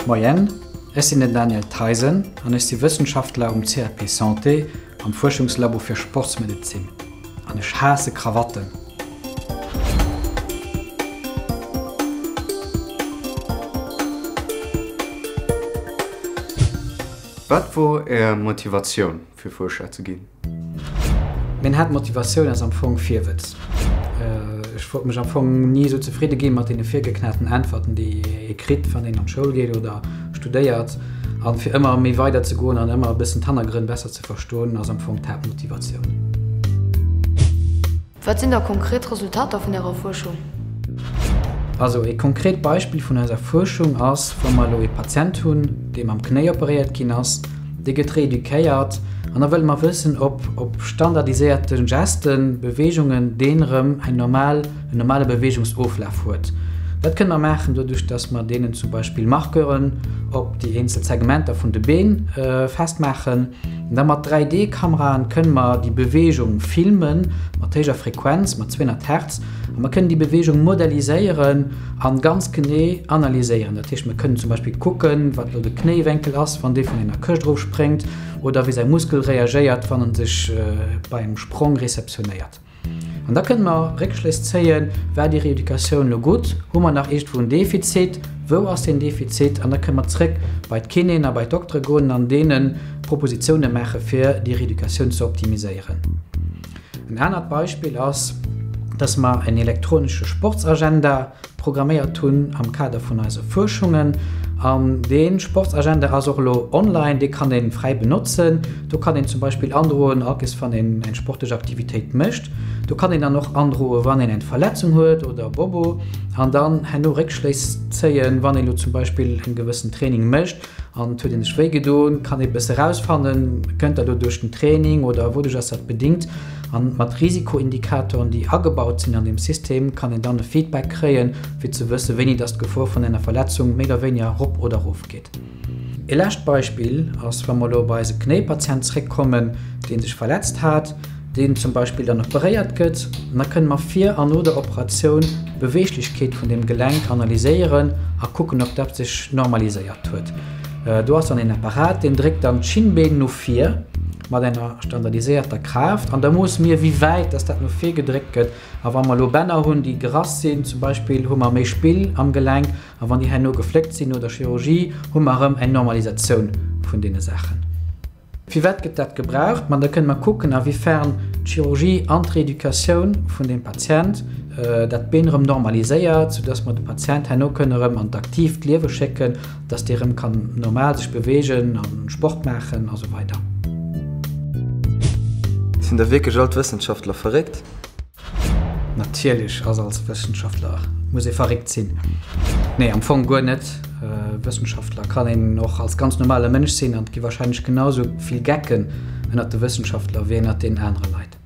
Moien, ech sinn den Daniel Theisen an ech si Wëssenschaftler um CRP Santé am Fuerschungslabo fir Sportsmedezin. An ech haasse Krawatten. Wat wor Är Motivatioun fir Fuerscher ze ginn? Meng Haaptmotivatioun ass am Fong Virwëtz. Ech wollt mech am Fong ni esou zefridde gi mat deene virgeknaten Äntwerten, déi ee kritt, wann een an d'Schoul geet oder studéiert. An fir ëmmer méi weider ze goen an ëmmer e bëssen d'Hannergrënn besser ze verstoen, ass am Fong d'Haaptmotivatioun. Wat sinn da konkret Resultater vun Ärer Fuerschung? Also ee konkret Beispill vun eiser Fuerschung ass, wa mer elo ee Patient hunn, dee mam Knéi operéiert ginn ass, dee gëtt reeduquéiert an da wëlle mer wëssen, ob op standardiséierte Gesten, Beweegungen, deen erëm eng normal, en normale Beweegungsoflaf huet. Dat kënne mer maachen doduerch, dass mer deenen zum Beispill Marqueuren op déi eenzel Segmenter vun de Been festmaachen. Da mat 3D-Kameraen kënne mer déi Beweegung filmen, mat héijer Frequenz, mat 200 Hertz, a mer kënnen déi Beweegung modelliséieren an ganz genee analyséieren. Dat heescht, mer kënnen zum Beispill kucken, wat elo de Knéiwénkel ass, wann dee vun enger Këscht erofspréngt, oder wéi säi Muskel reagéiert, wann en sech bei engem Sprong rezeptionéiert. An da kënne mer Réckschléss zéien, War déi Rééducatioun elo gutt? Hu mer nach iergendwou en Defizit? Wou ass deen Defizit? An da kënne mer zréck bei d'Kinéen a bei d'Doktere goen an deene Propositioune maache fir déi Rééducatioun ze optimiséieren. En anert Beispill ass, dass mer en elektronesche Sportsagenda programméiert hunn am Kader vun eise Fuerschungen. An dee Sportsagenda ass och elo online, dee kann ee fräi benotzen. Do kann een zum Beispill androen, all Kees wann een eng sportlech Aktivitéit mécht. Do kann een dann och androe wann een eng Verletzung huet oder Bobo an dann herno Réckschléiss zéien, wann een elo zum Beispill en gewëssen Training mécht an et huet een sech wéi gedoen, kann ee bësse rausfannen, kënnt dat elo duerch den Training oder wouduerch ass dat bedingt. An mat Risikoindikatoren, déi agebaut sinn an deem System, kann een dann e Feedback kréien, fir ze wëssen, wéini dass d'Gefor vun enger Verletzung méi oder wéiniger erop oder erof geet. E lescht Beispill ass, wa mer elo op eise Knéipatient zréckkommen, dee sech verletzt hat, deen zum Beispill dann operéiert gëtt, an da kënne mer vir an no der Operatioun d'Beweeglechkeet vun deem Gelenk analyséieren a kucken, ob dat sech normaliséiert huet. Do ass dann een Apparat, deen dréckt dann d'Schinnbeen no vir mat enger standardiséierter Kraaft an da moosse mir, wéi wäit dass dat no vir gedréckt gëtt. A wa mer elo Bänner hunn, déi gerass sinn zum Beispill, hu mer méi Spill am Gelenk a wann déi herno gefléckt sinn no der Chirurgie, hu mer erëm eng Normalisatioun vun deene Saachen. Firwat gëtt dat gebraucht? Ma da kënne mer kucken, a wéi fern d'Chirurgie an d'Reeducatioun vun deem Patient dat Been erëm normaliséiert, soudass mer de Patient herno kënne erëm an d'aktiivt Liewe schécken, dass dee erëm kann normal sech beweegen a Sport maachen a sou weider. Sinn da wierklech all d'Wëssenschaftler verréckt? Natierlech ass als Wëssenschaftler muss ee verréckt sinn. Nee, am Fong guer net. Wëssenschaftler kann een och als ganz normale Mënsch sinn an et gi warscheinlech genau sou vill Gecken ënnert de Wëssenschaftler wéi ënnert deenen anere Leit.